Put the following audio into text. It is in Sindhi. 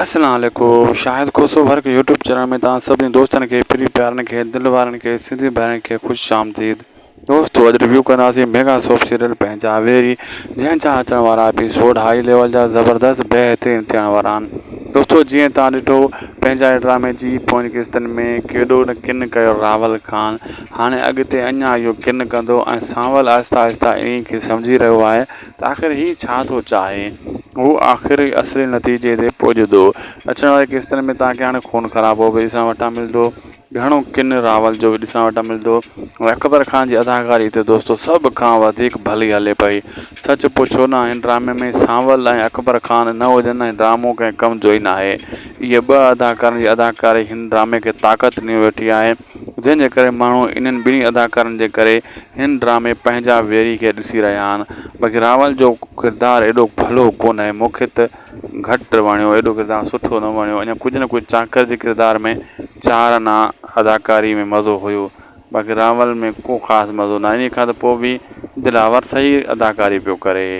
اسلام عليڪم Shahid Khoso work YouTube channel ۾ توهان سڀني دوستن کي پري پيارن کي دل وارن کي سنڌي ڀائرن کي خوش آمديد دوستو اڄ ريويو ڪنداسين ميگا سوپ سيريل پنهنجا ويري جنهن جا اچڻ وارا ايپيسوڊ هائي ليول جا زبردست بهترين ٿيڻ وارا آهن دوستو جيئن توهان ڏٺو پنهنجا ڊرامي جي پوئين قسطن ۾ ڪيڏو نه ڪن ڪيو راول خان هاڻي اڳتي اڃا اهو ڪن ڪندو ۽ سانول آهستي آهستي انهي کي سمجهي رهيو آهي ته آخر هي ڇا ٿو چاهي؟ هو آخر اصلي نتيجي تي پڄندو. اچڻ واري قسطن ۾ توهان کي هاڻي خون خرابو به ڏسڻ وٽان ملندو. گهڻو ڪن راول جو به ڏسڻ وٽان ملندو. ۽ اڪبر خان جي اداڪاري ته دوستو سڀ کان وڌيڪ ڀلي هلي پئي. سچ پڇو نه هن ڊرامي ۾ سانول ۽ اڪبر خان نه هجن ۽ ڊرامو ڪنهن ڪم جو ئي ناهي. اهي ٻه اداڪارن جي اداڪاري هن ڊرامي کي طاقت ڏني ويٺي آهي. جنهن جي ڪري ماڻهو انهن ٻنهي اداڪارن جي ڪري هن ڊرامي پنهنجا ويري کي ڏسي رهيا آهن باقي راول جو ڪردار ايڏو ڀلو ڪونهي مونکي ته گهٽ وڻيو ايڏو ڪردار سٺو نه وڻيو اڃا ڪجهه نه ڪجهه چاڪر جي ڪردار ۾ چار آنا اداڪاري ۾ مزو هيو باقي راول ۾ ڪو خاص مزو نه انهي کان ته پوء به دلاور صحيح اداڪاري پيو ڪري.